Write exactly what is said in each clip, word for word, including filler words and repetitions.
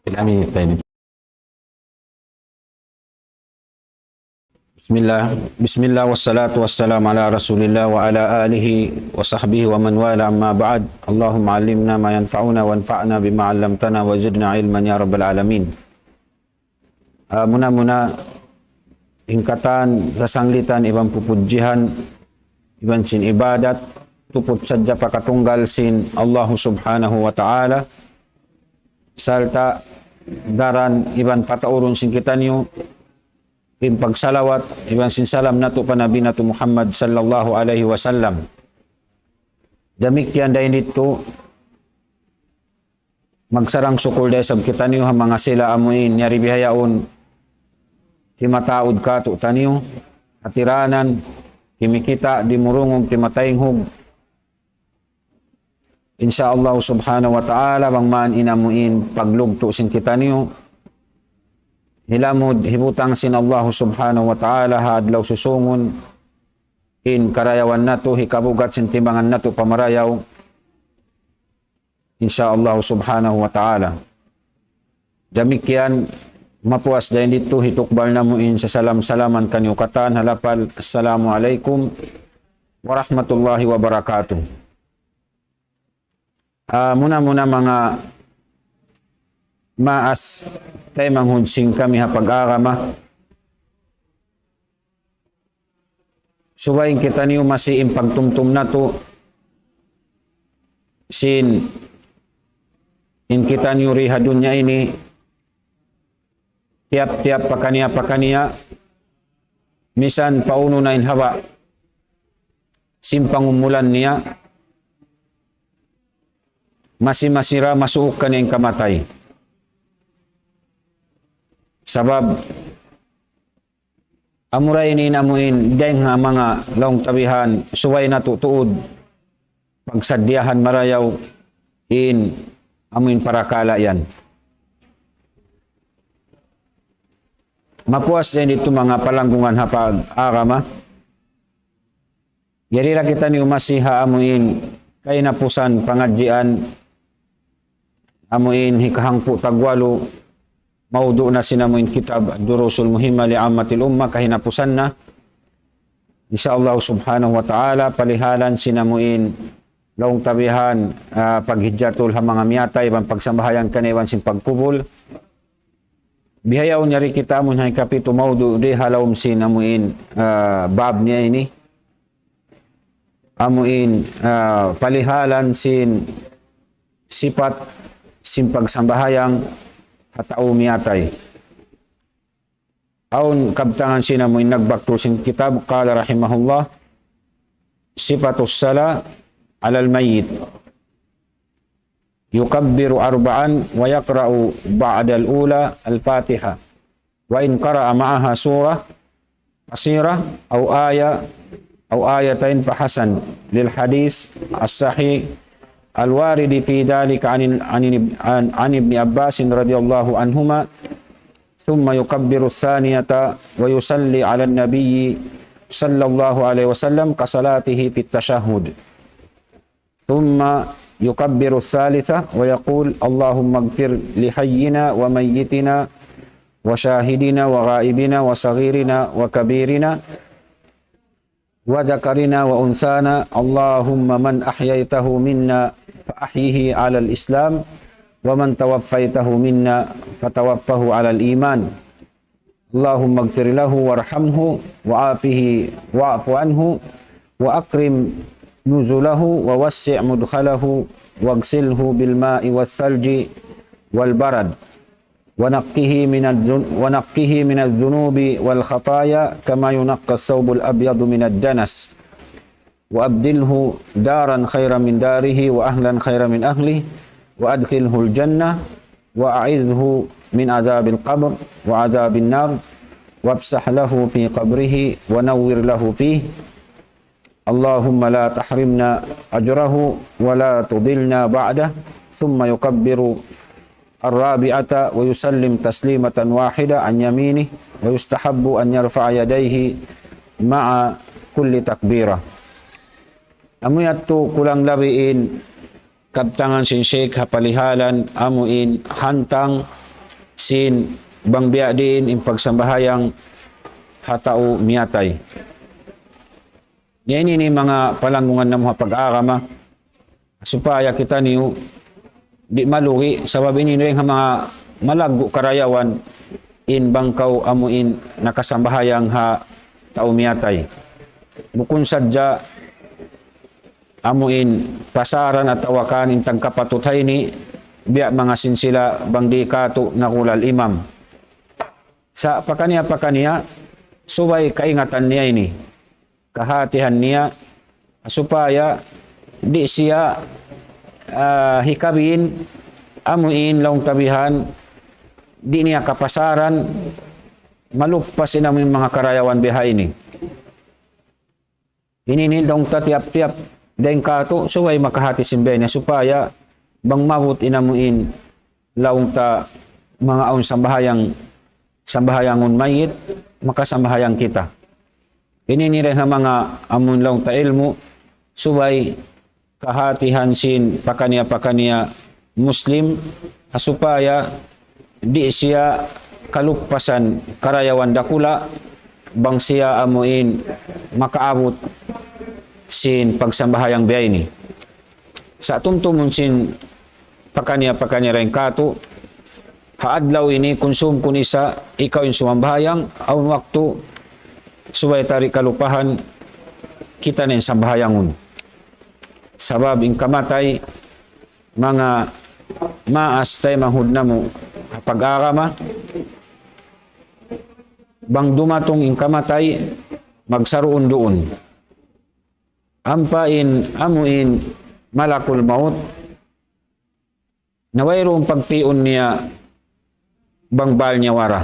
Amin. بسم الله، بسم الله والصلاة والسلام على رسول الله وعلى آله وصحبه ومن والاه، أما بعد. اللهم علمنا ما ينفعنا وانفعنا بما علمتنا وزدنا علما يا رب العالمين. Ah, muna-muna, in katan sasanglitan iban pupudjihan, iban sin ibadat, tuput sadja pa katunggal sin Allahu Subhanahu wa Ta'ala, sarta' daran iban pataurun sin kitaniyu, in pagsalawat, iban sin salam natu' pa Nabi natu' Muhammad sallallahu alayhi wasallam. Damikkiyan dayn ditu, magsarang-sukul da isab kitaniyu ha manga sila amuin yari bihaun timataud katu'taniyu, hatiranan, kimikita', dimurungug, timataynghug. Insya Allah subhanahu wa ta'ala, bang man in amuin paglugtu' sin kitaniyu, hilamud, hibutang sin Allah subhanahu wa ta'ala ha adlaw susungun, in karayawan natu', hikabugat sin timbangan natu' pamarayaw, insya Allah subhanahu wa ta'ala. Damikkiyan, mapuas dayn ditu hitukbal namu' in sasalam-salaman kaniyu katan ha lapal, Assalamu alaykum warahmatullahi wabarakatuh. Ah, muna-muna manga maas taymanghud sin kami ha pag-agama. Subay in kitaniyu masi in pagtumtum natu' sin in kitaniyu di ha dunya ini, tiyap-tiyap pakaniya-pakaniya, misan pa unu na in haba' sin pangumulan niya, masi-masi ra masuuk kaniya in kamatay. Sabab, amura ini in amuin, dayng ha manga laung ta bihan, subay natu' tuud pagsaddiyahan marayaw in amuin parakala' yan. Mapuas dayn ditu manga palanggungan ha pag-agama. Yari ra kitaniyu masi ha amuin kahinapusan pangadjian, amuin hikahangpu' tagwalu, maudu' na sin amuin kitab Ad-Durusul Muhimma li Ammatil Umma, kahinapusan na. Insya Allah subhanahu wa ta'ala, palihalan sin amuin laung ta bihan, ah, paghijjatul ha manga miyatay, iban pagsambahayang kaniya iban sin pagkubul. Bihaun yari kita amuin ha ikapitu maudu' di ha lawm sin amuin, ah, bab niya ini. Amuin, ah, palihalan sin sipat sin pagsambahayang ha tau miyatay. Awn kabtangan sin amuin nagbaktul sin kitab, qala rahimahullah, صفة الصلاة على الميت. يكبر أربعا ويقرأ بعد الأولى الفاتحة، وإن قرأ معها سورة قصيرة أو آية أو آيتين فحسن، للحديث الصحيح الوارد في ذلك عن، عن، عن، عن ابن عباس رضي الله عنهما، ثم يكبر الثانية ويصلي على النبي صلى الله عليه وسلم كصلاته في التشهد. ثم يكبر الثالثة ويقول: اللهم اغفر لحينا وميتنا وشاهدنا وغائبنا وصغيرنا وكبيرنا وذكرنا وأنثانا، اللهم من أحييته منا فأحيه على الإسلام، ومن توفيته منا فتوفه على الإيمان. اللهم اغفر له وارحمه وعافه واعف عنه وأكرم نزله ووسع مدخله واغسله بالماء والثلج والبرد ونقه من الذن-، ونقه من الذنوب والخطايا كما ينقى الثوب الأبيض من الدنس. وأبدله دارا خيرا من داره وأهلا خيرا من أهله وأدخله الجنة وأعذه من عذاب القبر وعذاب النار وافسح له في قبره ونور له فيه. اللهم لا تحرمنا أجره ولا تضلنا بعده. ثم يكبر الرابعة ويسلم تسليمة واحدة عن يمينه، ويستحب أن يرفع يديه مع كل تكبيرة. Amu yadtu kulang labi in kabtangan sin Sheikh ha palihalan amu in hantang sin bang biya' diin in pagsambahayang ha tau miyatay. Niya ini in manga palanggungan namu' ha pag-agama, supaya kitaniyu di' malugi, sabab ini in ha manga malaggu' karayawan in bang kaw amu in nakasambahayang ha tau miyatay. Bukun sadja amu in pasaran atawa kan in tagkapatut ha ini, biya' manga sin sila bang di' katu' nagulal imam. Sa' pakaniya-pakaniya, subay kaingatan niya ini. Kahatihan niya, supaya di' siya, ah, hikabin, amu in laung ta bihan, di' niya kapasaran, maluppas in amu in manga karayawan biha ini. Ini in laung ta tiyap-tiyap dayn katu', subay makahati sin biya' ini, supaya bang maabut in amu in laung ta manga awn sambahayang, sambahayangun mayit, makasambahayang kita. Ini in ha manga amun laung ta ilmu', subay kahatihan sin pakaniya-pakaniya Muslim, ha supaya di' siya kaluppasan karayawan dakula', bang siya amu in makaabut sin pagsambahayang biya' ini. Sa' tumtumun sin pakaniya-pakaniya dayn katu', ha adlaw ini kunsum kun isa, ikaw in sumambahayang, awn waktu, subay ta di' kalupahan, kita na in sambahayangun. Sabab in kamatay, manga maas taymanghud namu' ha pag-agama, bang dumatung in kamatay, magsaruun-duun. Ampa in amu in malakul maut, na wayruun pagtiun niya bang bal nyawa ra.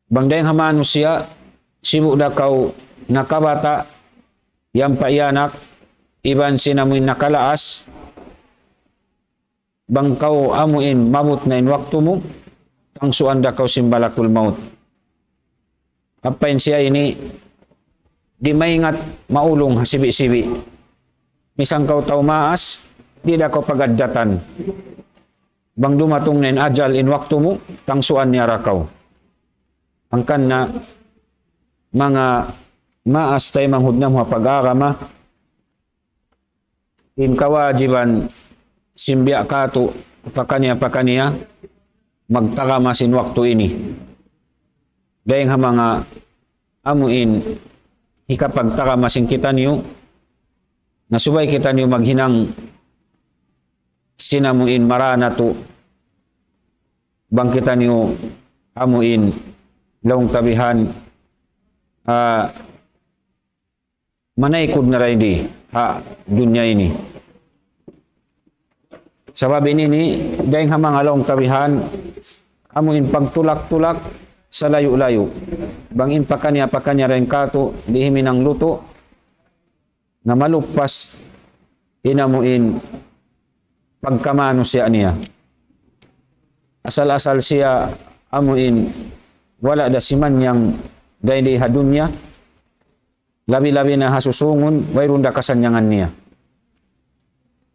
Bang dayn ha manusiya', sibu' da kaw nakabata', yan pa iyanak, iban sin amu in nakalaas, bang kaw amu in maabut na in waktu mu, tangsuan da kaw sin malakul maut. Ampa in siya ini, di' maingat maulung ha sibi'-sibi'. Misan kaw tau maas, di' da kaw pag-addatan. Bang dumatung na in ajal in waktu mu, tangsuan niya ra kaw. Hangkan na manga maas taymanghud namu' ha pag-agama, in kawajiban sin biya' katu' pakaniya-pakaniya magtagama sin waktu ini. Dayn ha manga amu in hikapagtagama sin kitaniyu, na subay kitaniyu maghinang sin amu in marā natu', bang kitaniyu amu in laung ta bihan, ah, manaykud na dayn di ha dunya ini. Sabab ini ini, dayn ha manga laung ta bihan, amu in pagtulak-tulak salayu'-layu'. Bang in pakaniya-pakaniya dayn katu', di' himinang lutu', na maluppas in amu in pagkamanusiya' niya. Asal-asal siya amu in wala' da simanyang dayn di ha dunya, labi-labi na ha susungun, wayruun da kasannyangan niya.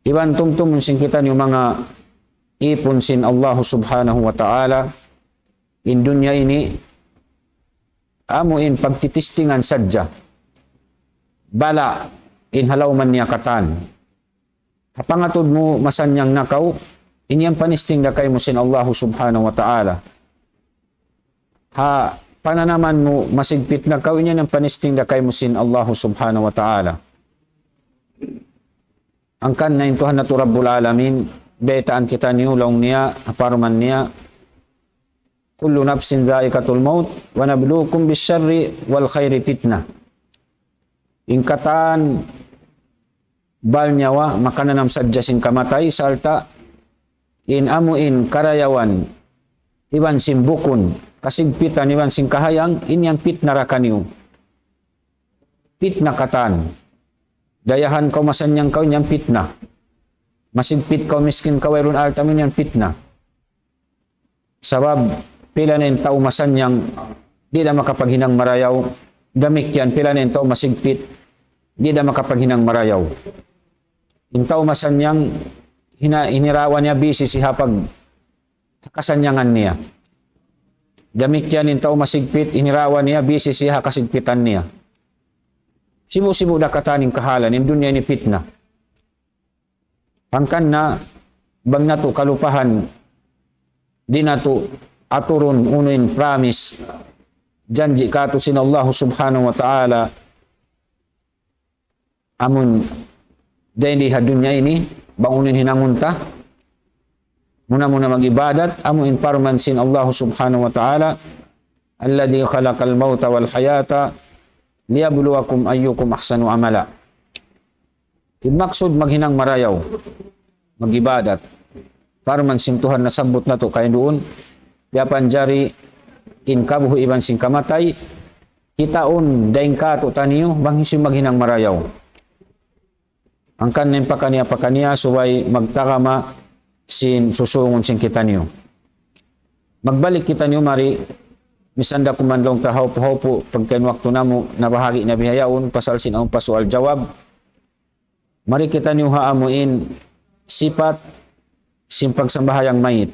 Iban tumtumun sin kitaniyu manga ipun sin Allahu Subhanahu wa Ta'ala, in dunya ini, amu in pagtitistingan sadja. Bala' in ha lawm niya katan. Ha pangatud mu masannyang na kaw, in yan panisting da kaymu sin Allahu Subhanahu wa Ta'ala. Ha pananaman mu masigpit na kaw, in yan panisting da kaymu sin Allahu Subhanahu wa Ta'ala. Hangkan na in Tuhan natu' Rabbul Alamin, baytaan kitaniyu laung niya, ha parman niya, كل نفس ذائقة الموت ونبلوكم بالشر والخير فتنة. In katan bal nyawa makananam sadja sin kamatay, sarta' in amu in karayawan, iban sin bukun, kasigpitan iban sin kahayang, in yan pitna ra kaniyu. Pitna katan. Dayahan kaw masannyang kaw, in yan pitna. Masigpit kaw, miskin kaw, wayruun alta' mu, in yan pitna. Sabab pila na in tau masannyang di' da makapaghinang marayaw, damikkiyan pila na in tau masigpit di' da makapaghinang marayaw. In tau masannyang hina-, hinirawan niya busy siya pag ha kasannyangan niya. Damikkiyan in tau masigpit, hinirawa niya, busy siya ha kasigpitan niya. Sibu'-sibu' da katan in kahalan, in dunya ini pitna. Hangkan na bang natu' kalupahan, di' natu' aturun unu in promise, janji' kātu' sin Allah Subhanahu wa Ta'ala, amun dayn di ha dunya ini, bang unu in hinangun ta, muna-muna mag-ibadat, amu in parman sin Allah Subhanahu wa Ta'ala, الذي خلق الموت والحياة ليبلوكم أيكم أحسن عملا. In maksud maghinang marayaw, mag-ibadat. Parman sin Tuhan nasabbut natu' kaiduun, piyapanjari in kabuhi' iban sin kamatay, kitaun dayn kātu'niyu, bang hisiyu maghinang marayaw. Hangkan na in pakaniya-pakaniya subay magtagama sin susungun sin kitaniyu. Magbalik kitaniyu mari, misan da kuman laung ta hawpu'-hawpu', pagka in waktu namu' nabahagi' na bihaun, pasal sin awn pa sual jawab. Mari kitaniyu ha amu in sipat sin pagsambahayang mayit.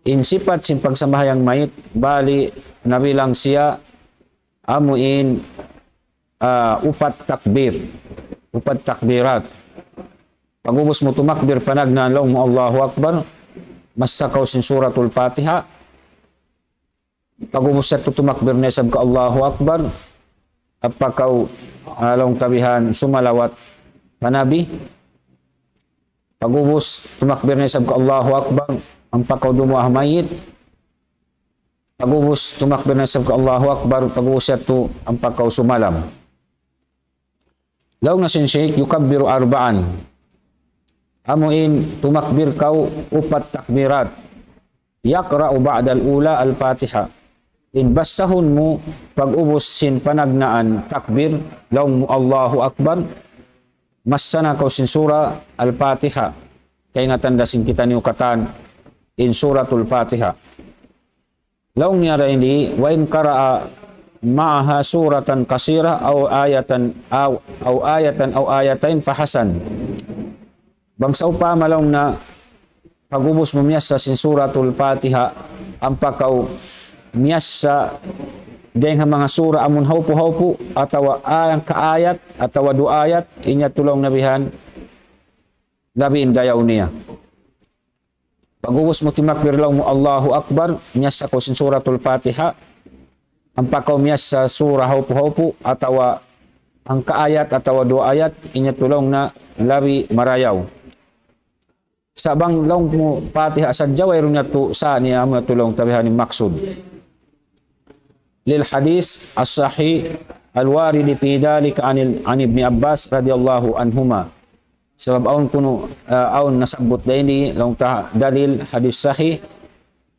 In sipat sin pagsambahayang mayit, bali nabilang siya amu in, ah, upat takbir. Upat takbirat. Pag'ubus mu tumakbir panagnaan laung mu Allahu Akbar, massa kaw sin Suratul Fatiha. Pag'ubus yadtu tumakbir na isab kaw Allahu Akbar, ampa kaw, ah, laung ta bihan sumalawat pa Nabi. Pag'ubus tumakbir na isab kaw Allahu Akbar, ampa kaw dumuwaa ha mayit. Pag'ubus tumakbir na isab kaw Allahu Akbar, pag'ubus yadtu ampa kaw sumalam. Laung na sin Shaykh, يكبر أربعا. Amu in tumakbir kaw upat takbirat. يقرأ بعد الأولى الفاتحة. In basahun mu pag'ubus sin panagnaan takbir, laung mu Allahu Akbar, massa na kaw sin sura Al-Fatiha. Kaingatan da sin kitaniyu katan in Suratul Fatiha. Laung niya dayn di, وإن قرأ معها سورة قصيرة أو آية أو، أو آية أو آيتين فحسن. Bang sawpama laung na pag'ubus mu miyassa sin Suratul Fatiha, ampa kaw miyassa dayn ha manga sura amun hawpu'-hawpu', atawa hangka ayat, atawa duwa ayat, in yadtu laung na bihan, labi in dayaw niya. Pag'ubus mu timakbir laung mu Allahu Akbar, miyassa kaw sin Suratul Fatiha, ampa kaw miyassa sura hawpu'-hawpu', atawa hangka ayat, atawa duwa ayat, in yadtu laung na labi marayaw. Sa' bang laung mu Fatiha sadja, wayruun yadtu sa' niya amu yadtu laung ta bihan in maksud. للحديث الصحيح الوارد في ذلك عن ال-، عن ابن عباس رضي الله عنهما. Sabab awn kunu', ah, awn nasabbut dayn di laung ta dalil hadis sahih,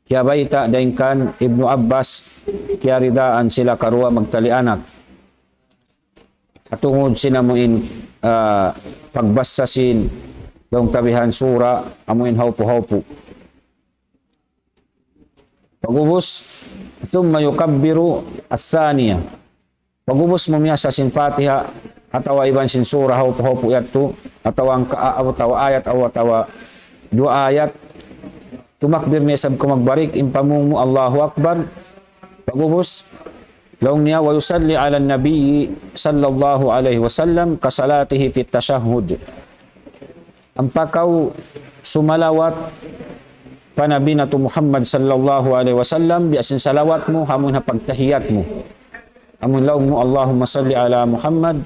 kiyabayta' dayn kan Ibnu Abbas, kiyaridaan sila karuwa magtali anak. Ha tungud sin amu in, ah, pagbassa sin laung ta bihan sura amu in hawpu'-hawpu'. Pag'ubus, ثم يكبر الثانية. Pag'ubus mu miyassa sin Fatiha, atawa iban sin sura hawpu'-hawpu' yadtu, atawa hangka, atawa ayat, atawa duwa ayat, tumakbir na isab kaw magbalik, in pamung mu Allahu Akbar. Pag'ubus, laung niya, ويصلي على النبي صلى الله عليه وسلم كصلاته في التشهد. Ampa kaw sumalawat pa Nabi natu' Muhammad sallallahu alayhi wasallam, biya' sin salawat mu, amun ha pagtahiyat mu. Amun laung mu, اللهم صل على محمد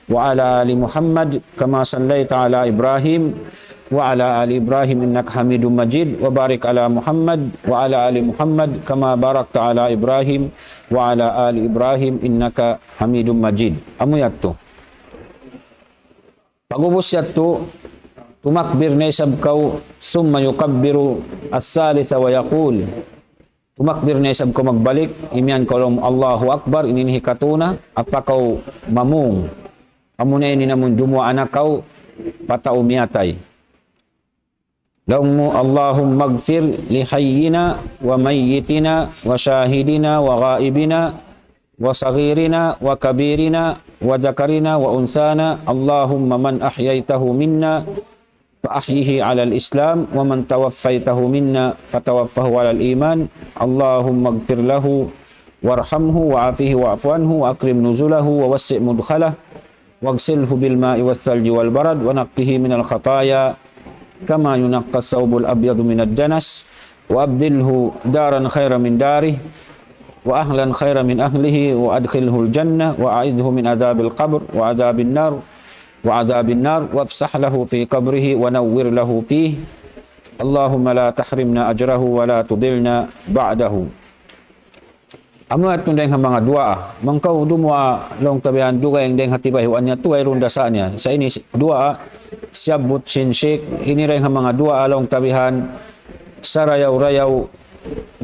وعلى آل محمد كما صليت على إبراهيم وعلى آل إبراهيم إنك حميد مجيد وبارك على محمد وعلى آل محمد كما باركت على إبراهيم وعلى آل إبراهيم إنك حميد مجيد. Amu yadtu. Pag'ubus yadtu, tumakbir na isab kaw, ثم يكبر الثالثة ويقول. Tumakbir na isab kaw magbalik, imiyan kaw laung mu Allahu Akbar, ini in hikatu na, ampa kaw mamung. Amuna ini in amun dumuwaa na kaw, pa tau miyatay. Laung mu, اللهم اغفر لحينا وميتنا وشاهدنا وغائبنا وصغيرنا وكبيرنا وذكرنا وأنثانا، اللهم من أحييته منا فأحيه على الإسلام، ومن توفيته منا فتوفه على الإيمان. اللهم اغفر له وارحمه وعافه واعف عنه وأكرم نزله ووسع مدخله واغسله بالماء والثلج والبرد ونقه من الخطايا كما ينقى الثوب الأبيض من الدنس وأبدله دارا خيرا من داره وأهلا خيرا من أهله وأدخله الجنة وأعذه من عذاب القبر وعذاب النار وعذاب النار وافسح له في قبره ونور له فيه. اللهم لا تحرمنا أجره ولا تضلنا بعده. Amu yadtu dayn ha manga duwaa. Bang kaw dumuwaa laung ta bihan dugaing dayn ha tibayhuan niya, tuway runda sa niya. Sa' ini si-, duwaa siyabbut sin Sheikh, ini dayn ha manga duwaa laung ta bihan sarayaw-rayaw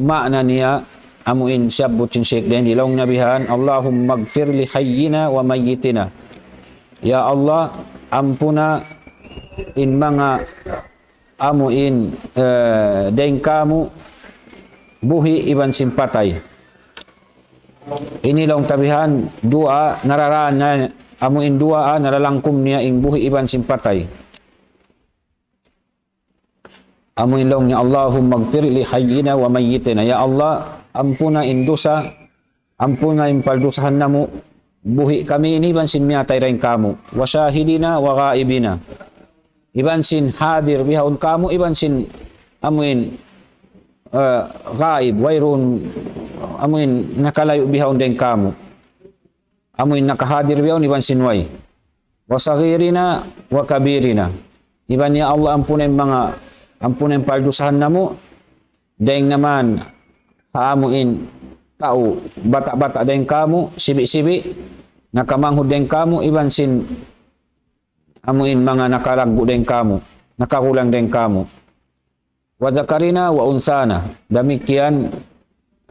maana niya, amu in siyabbut sin Sheikh dayn di laung niya bihan, اللهم اغفر لحينا وميتنا. Ya Allah, ampuna in manga amu in, eh, dayn kāmu' buhi' iban sin patay. Ini laung ta bihan duwaa nararaan na, amu in duwaa naralangkum niya in buhi' iban sin patay. Amu in laung niya, اللهم اغفر لحينا وميتنا. Ya Allah, ampuna in dusa, ampuna in paldusahan namu', buhi' kami ini iban sin miyatay dayn kāmu'. وشاهدنا وغائبنا. Iban sin hadir bihaun kāmu', iban sin amu in, eh, ghaib, wayruun, amu in nakalayu' bihaun dayn kāmu'. Amu in nakahadir bihaun iban sin way. وصغيرنا وكبيرنا. Iban ya Allah ampuna in manga, ampuna in paldusahan namu', dayn naman ha amu in tau bata'-bata' dayn kāmu', sibi'-sibi', nakamanghud dayn kāmu', iban sin amu in manga nakalaggu' dayn kāmu', nakagulang dayn kāmu'. وذكرنا وأنثانا. Damikkiyan,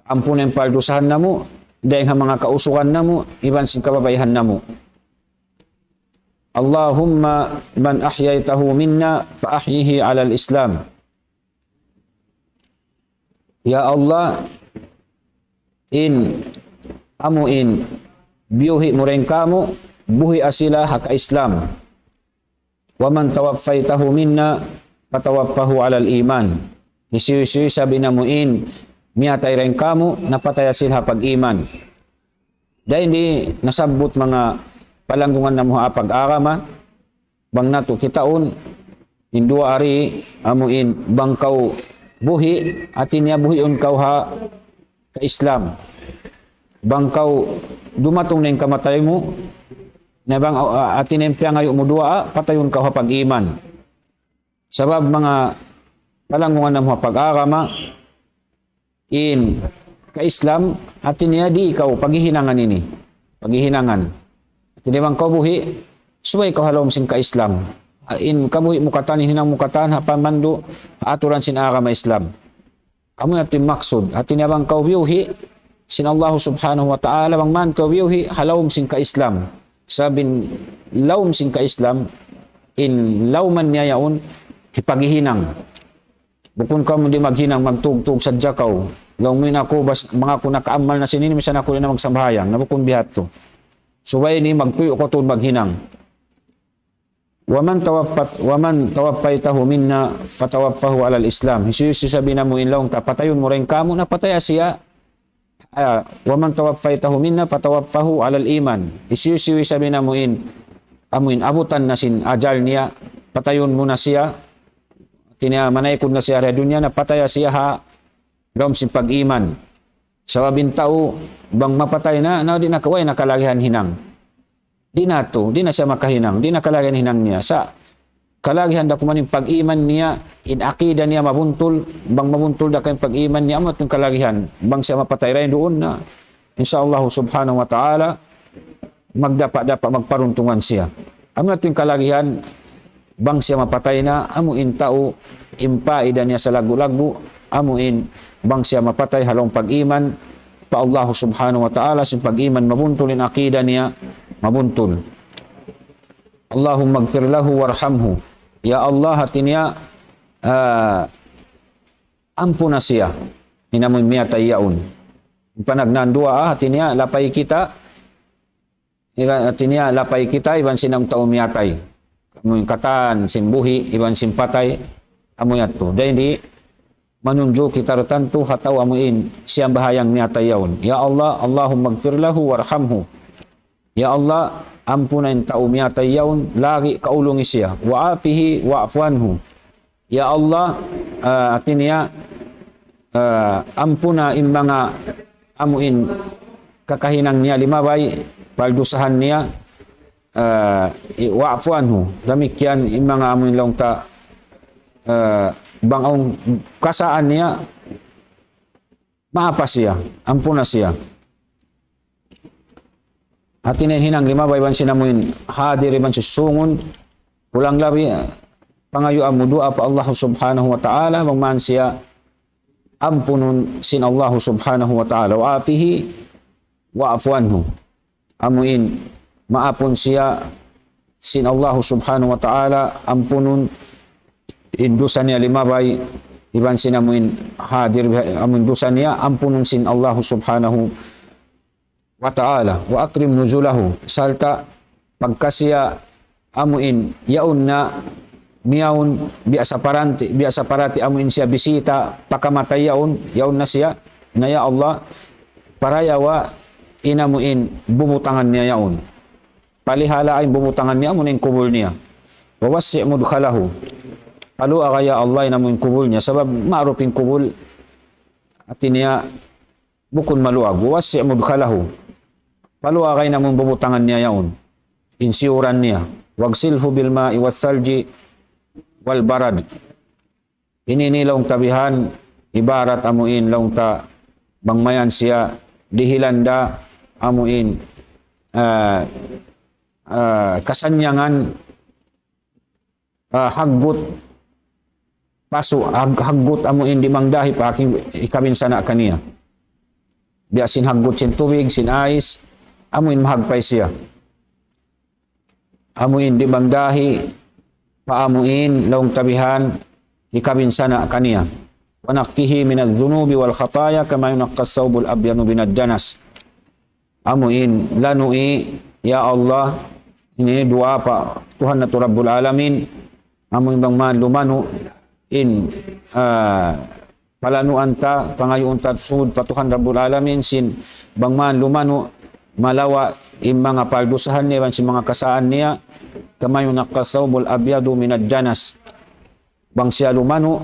ampuna in paldusahan namu', dayn ha manga kausugan namu', iban sin kababaihan namu'. اللهم من أحييته منا فأحيه على الإسلام. Ya Allah, in, amu in, biyuhi' mu dayn kāmu', buhia sila ha ka-Islam. ومن توفيته منا فتوفه على الإيمان. Hisiyu-siyu isab in amu in miyatay dayn kāmu', na pataya sila ha pag-iman. Dayn di nasabbut manga palanggungan namu' ha pag-agama, bang natu' kitaun, in duwaa di, amu in bang kaw buhi', hati niya buhiun kaw ha ka-Islam. Bang kaw dumatung na in kamatay mu, na bang, ah, hati niya in piyangayu' mu duwaa, patayun kaw ha pag-iman. Sabab manga palanggungan namu' ha pag-agama, in ka-Islam, hati niya di' kaw paghihinangan ini. Paghihinangan. Hati niya bang kaw buhi', subay kaw ha lawm sin ka-Islam. In kabuhi' mu katan, in hinang mu katan, ha pamandu', ha aturan sin agama Islam. Amu yadtu in maksud. Hati niya bang kaw biyuhi' sin Allah Subhanahu wa Ta'ala, bang man kaw biyuhi', ha lawm sin ka-Islam. Sabab in lawm sin ka-Islam, in lawman niya yaun, hipaghihinang. Bukun kaw di' maghinang, magtugtug sadja kaw. Laung mu in aku, bas, bang aku nakaamal na sin ini, misan aku di' na magsambahayang, na bukun biya' hādtu. Subay ini magtuyu' kaw tuud maghinang. ومن توفت-، ومن توفيته منا فتوفه على الإسلام. Hisiyu-siyu isab in amu in laung ta patayun mu dayn kāmu', na pataya siya. Ah, ومن توفيته منا فتوفه على الإيمان. Hisiyu-siyu isab in amu in, amu in abutan na sin ajal niya, patayun mu na siya, hati niya manaykud na siya ha dunya, na pataya siya ha lawm sin pag-iman. Sabab in tau bang mapatay na, na di' na, way na kalagihan hinang. Di' na tuud, di' na siya makahinang, di' na kalagihan hinang niya. Sa' kalagihan da kuman in pag-iman niya, in akida niya mabuntul, bang mabuntul da ka in pag-iman niya, amu tuud in kalagihan, bang siya mapatay dayn duun na, insya Allah Subhanahu wa Ta'ala, magdapa'-dapa' magparuntungan siya. Amu tuud in kalagihan, bang siya mapatay na, amu in tau, in paida niya salaggu'-laggu', amu in bang siya mapatay ha lawm pag-iman pa Allah Subhanahu wa Ta'ala, sin pag-iman mabuntul, in akida niya mabuntul. اللهم اغفر له وارحمه. Ya Allah, hati niya, ah, ampuna siya. In amu in miyatay yaun. Panagnaan duwaa, hati niya, lapay kita, iban, hati niya, lapay kita, iban sin amu in tau miyatay. amu in katan sin buhi' iban sin patay, amu yadtu. Dayn di manunjuki tartantu ha tau amu in siyambahayang miyatay yaun. Ya Allah, Allahumma ighfir lahu warhamhu. Ya Allah, ampuna in tau miyatay yaun, lagi' kaulungi siya. Wa afihi wa'fu anhu. Ya Allah, ah, hati niya, ah, ampuna in manga amu in kakahinang niya limabay, paldusahan niya, ah, i-, wa'fu anhu. Damikkiyan in manga amu in laung ta, ah, bang awn kasaan niya, maapa siya, ampuna siya. Hati niya in hinang limabay iban sin amu in hadir iban sin sūngun, kulang labi, ah, pangayuan mu duwaa pa Allah Subhanahu wa Ta'ala, bang man siya ampunun sin Allah Subhanahu wa Ta'ala. Wa afihi wa'fu anhu. Amu in maapun siya sin Allah Subhanahu wa Ta'ala, ampunun in dusa niya limabay, iban sin amu in hadir, amu in dusa niya, ampunun sin Allah Subhanahu wa Ta'ala. Wa akrim nuzulahu. Sarta' pagka siya amu in yaun na miyawn, biya' sa parati, biya' sa parati amu in siya bisita, pakamatay yaun, yaun na siya, na ya Allah, parayawa in amu in bubutangan niya yaun. Palihala in bubutangan niya, amu in kubul niya. Wa wassi' mudkhalahu. Paluaga ya Allah in amu in kubul niya, sabab ma'rup in kubul, hati niya, bukun maluag. Wa wassi' mudkhalahu. Paluaga in amu in bubutangan niya yaun. In siyuran niya. Waghsilhu bil ma'i was salji wal barad. Ini in laung ta bihan, ibarat amu in laung ta bang mayan siya dihilan da amu in, ah, ah, kasannyangan, ah, haggut pasu', hag-, haggut amu in di' mangdahi pa hikabinsana' kaniya. Biya' sin haggut sin tubig, sin ais, amu in mahagpay siya. Amu in di' mangdahi pa amu in laung ta bihan hikabinsana' kaniya. Wa naqqihi minadh dhunubi wal khataya kama yunaqqa ath-thawbul abyadu minad danas. Amu in lanu'i, ya Allah, ini duwaa pa Tuhan natu' Rabbul Alamin, amu in bang man lumanu' in, ah, palanuan ta, pangayuun ta sud pa Tuhan Rabbul Alamin sin bang man lumanu' malawa' in manga paldusahan niya iban sin manga kasaan niya, kama yunaqqa ath-thawbul abyadu minad danas. Bang siya lumanu',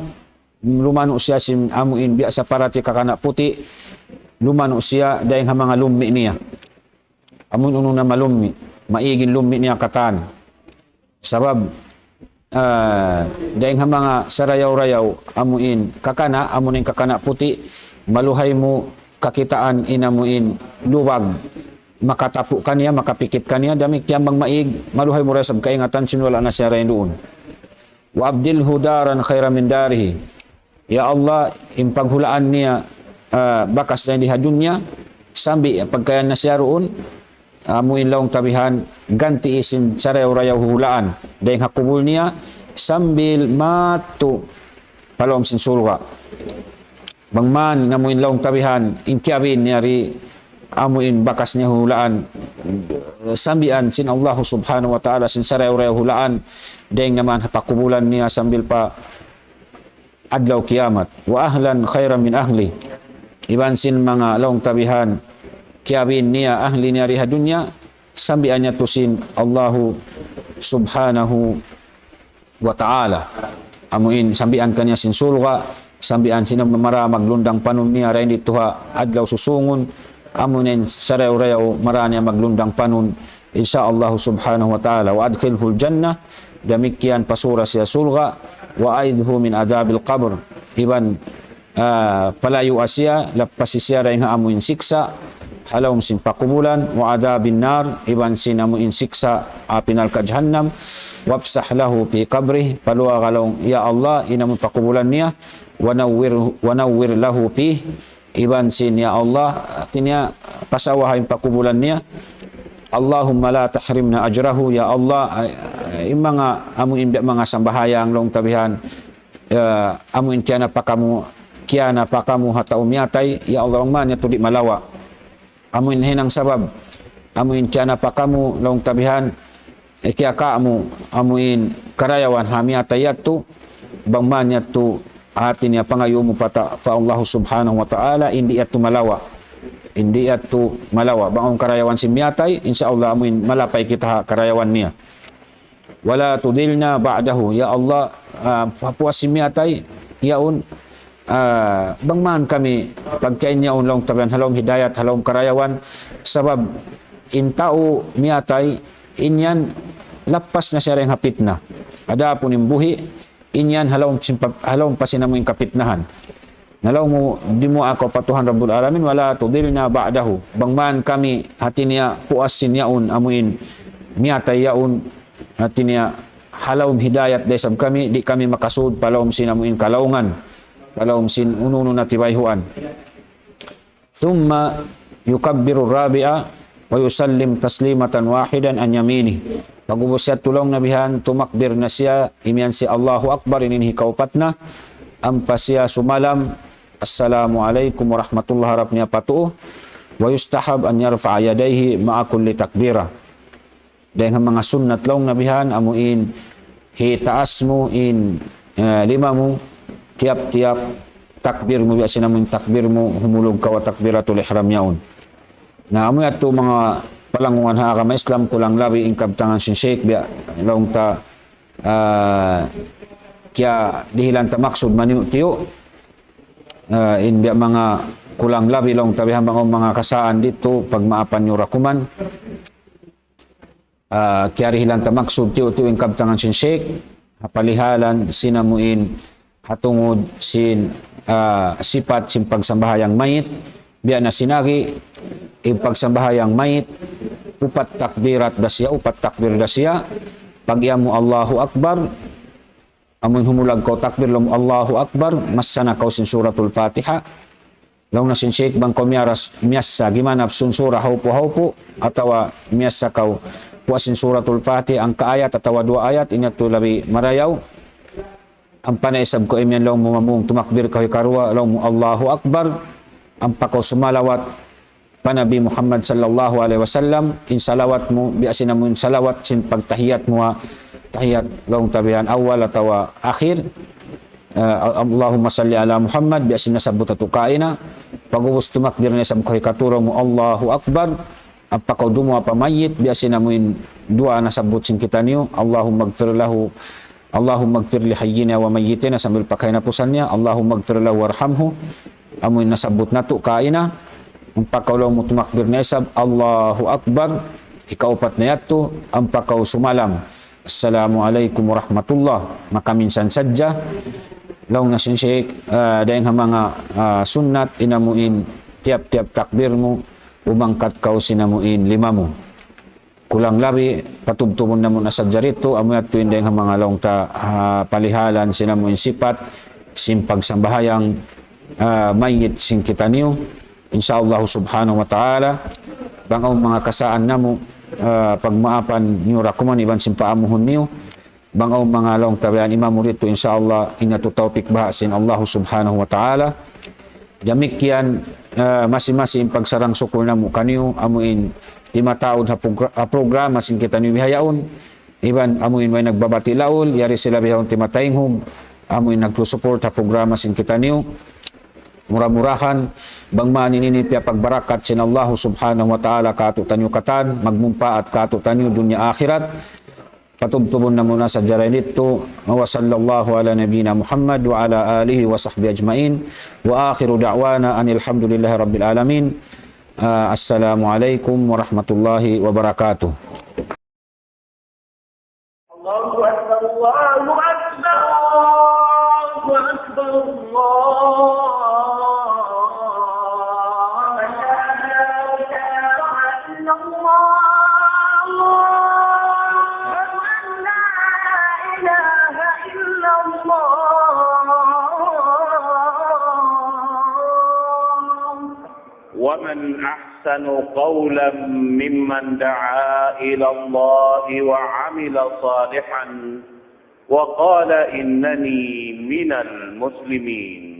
lumanu' siya sin amu in biya' sa parati kakana' puti', lumanu' siya dayn ha manga lummi' niya. Amu in unu na malummi', maig in lummi' niya katan. Sabab, ah, dayn ha manga sarayaw-rayaw, amu in kakana', amu in kakana' puti', maluhay mu kakitaan in amu in lubag. Makatapu' kaniya, makapikit kaniya, damikkiyan bang maig, maluhay mu ra isab kaingatan sin wala' na siya dayn duun. Wa abdilhu daran khayran min darihi. Ya Allah, in paghulaan niya, ah, bakas dayn di ha dunya, sambil pagkayan na siya duun, amu in laung ta bihan, ganti' sin sarayaw-rayaw hulaan, dayn ha kubul niya, sambil madtu pa lawm sin surga'. Bang man, amu in laung ta bihan, in kiyabin niya di, amu in bakas niya hulaan, sambian sin Allah Subhanahu wa Ta'ala, sin sarayaw-rayaw hulaan, dayn naman ha pakubulan niya sambil pa adlaw kiyamat. Wa ahlan khayran min ahli. Iban sin manga laung ta bihan, kiyabin niya, ahli niya di ha dunya, sambian niya tu sin Allahu Subhanahu wa Ta'ala. Amu in sambian kaniya sin surga', sambian sin mara maglundang panun niya dayn didtu ha adlaw susūngun, amu in sarayaw-rayaw mara niya maglundang panun, insya Allah Subhanahu wa Ta'ala. Wa adkhilhul jannah, damikkiyan pasura siya surga', wa a'idhhu min adhabil qabr, iban, ah, palayua siya, lappasi siya dayn ha amu in siksa' ha lawm sin pakubulan, wa adhabin nar, iban sin amu in siksa' api narka' jahannam, wafsah lahu fi qabrih, paluaga laung, ya Allah, in amu in pakubulan niya, wa nawwir, wa nawwir lahu fih, iban sin, ya Allah, hati niya, pasawaha in pakubulan niya. Allahumma la tahrimna ajrahu, ya Allah, ay, ay, in manga, amu in biya' manga sambahayang laung ta bihan, ya, amu in kiyanapa kamu, kiyanapa kamu ha tau miyatay, ya Allah, bang man yadtu di' malawa'. Amu in hinang sabab, amu in kiyanapa kamu laung ta bihan, kiyaka' mu amuin karayawan ha miyatay yadtu, bang man yadtu hati niya pangayu' mu pa ta-, pa Allah Subhanahu wa Ta'ala, in di' yadtu malawa'. In di' yadtu malawa'. Bang awn karayawan sin miyatay, insya Allah amuin malapay kita ha karayawan niya. ولا تضلنا بعده. Ya Allah, ah, ha puas sin miyatay yaun, ah, bang man kami pagkahi niya yaun laung ta bihan ha lawm hidayat, ha lawm karayawan, sabab in tau miyatay, in yan lappas na siya dayn ha pitna. Adapun in buhi', in yan ha lawm sin pa-, ha lawm pa sin amuin kapitnahan. Na laung mu, dimuwaa kaw pa Tuhan Rabbul Alamin, ولا تضلنا بعده. Bang man kami, hati niya, puas sin yaun, amuin, miyatay yaun, hati niya, ha lawm hidayat da isab kami, di' kami makasud pa lawm sin amuin kalaungan, pa lawm sin unu-unu na tibayhuan. ثم يكبر الرابع ويسلم تسليمة واحدا عن يمينه. Pag'ubus yadtu laung niya bihan, tumakbir na siya, imiyan siya Allahu Akbar, ini in hikaupat na, ampa siya sumalam, "Assalamu alaykum warahmatullahi," harap niya pa tuu, "ويستحب أن يرفع يديه مع كل تكبيرة." Dayn ha manga sunnat laung niya bihan, amuin hitaas mu in, eh, lima mu, tiyap-tiyap takbir mu, biya' sin amuin takbir mu, humulug kaw ha takbiratul ihram yaun. Na amu yadtu manga palangungan ha agama Islam, kulang labi in kabtangan sin Sheikh, biya' laung ta, ah, kiyadihilan ta maksud maniyu'-tiyu', ah, in biya' manga kulang labi laung ta bihan bang awn manga kasaan didtu, pagmaapan niyu da kuman. Ah, kiyarihilan ta maksud tiyu'-tiyu' in kabtangan sin Sheikh, ha palihalan sin amuin ha tungud sin, ah, sipat sin pagsambahayang mayit, biya' na sin agi, in pagsambahayang mayit, upat takbirat da siya, upat takbir da siya, pag-iyan mu Allahu Akbar, amun humulag kaw takbir laung mu Allahu Akbar, massa na kaw sin Suratul Fatiha. Laung na sin Sheikh bang kaw miyaras, miyassa, gimana sun sura haupu-haupu, atawa miyassa kaw puas sin Suratul Fatiha, hangka ayat atawa duwa ayat, in yadtu labi marayaw. Ampa na isab kaw imiyan laung mu mamung tumakbir kaw hikaruwa, laung mu Allahu Akbar, ampa kaw sumalawat pa Nabi Muhammad sallallahu alayhi wasallam, in salawat mu, biya' sin amuin salawat sin pagtahiyat mu ha, tahiyat laung ta bihan awal atawa akhir, ah, Allahumma salli ala Muhammad, biya' sin nasabbut natu' kaina, pag'ubus tumakbir na isab kaw hikatu laung mu Allahu Akbar, ampa kaw dumuwaa pa mayit, biya' sin amuin duwaa nasabbut sin kitaniyu, Allahumma gfir lahu, Allahumma gfir li hayyina wa mayyitina, sambil pa kahinapusan niya, Allahumma gfir lahu warhamhu, amuin nasabbut natu' kaina, ampa kaw laung mu tumakbir na isab, Allahu Akbar, hikaupat na yadtu, ampa kaw sumalam, "Assalamu alaykum warahmatullah." Makaminsan sadja, laung na sin Sheikh, ah, dayn ha manga, ah, sunnat, in amuin tiyap-tiyap takbir mu, umangkat kaw sin amuin lima mu. Kulang labi, patubtubun namu' na sadja didtu, amu yadtu in dayn ha manga laung ta, ah, palihalan sin amuin sipat, sin pagsambahayang, ah, mayit sin kitaniyu. Insya Allah subhanahu wa ta'ala, bang awn manga kasaan namu', ah, pagmaapan niyu da kuman iban sin paamuhun niyu. Bang awn manga laung ta bihan imamu didtu, insya Allah, in yadtu tawpik baha' sin Allah subhanahu wa ta'ala. Damikkiyan, ah, masi-masi in pagsarang-sukul namu' kaniyu, amuin timataud ha progr-, ha programa sin kitaniyu bihaun. Iban amuin way nagbabati' laul, yari sila bihaun timatainghug, amuin nagsusupport ha programa sin kitaniyu. Mura-murahan, bang man ini piyapagbarakat sin Allah subhanahu wa ta'ala kātu'niyu katan, magmumpaat kātu'niyu dunya akhirat. Patubtubun namu' na sadja didtu. وصلى الله على نبينا محمد وعلى آله وصحبه أجمعين. وآخر دعوانا أن الحمد لله رب العالمين. Ah, السلام عليكم ورحمة الله وبركاته. الله أكبر، الله أكبر، الله أكبر، الله أكبر. أشهد أن لا إله إلا الله. أشهد أن لا إله إلا الله. ومن أحسن قولا ممن دعا إلى الله وعمل صالحا وقال إنني من المسلمين.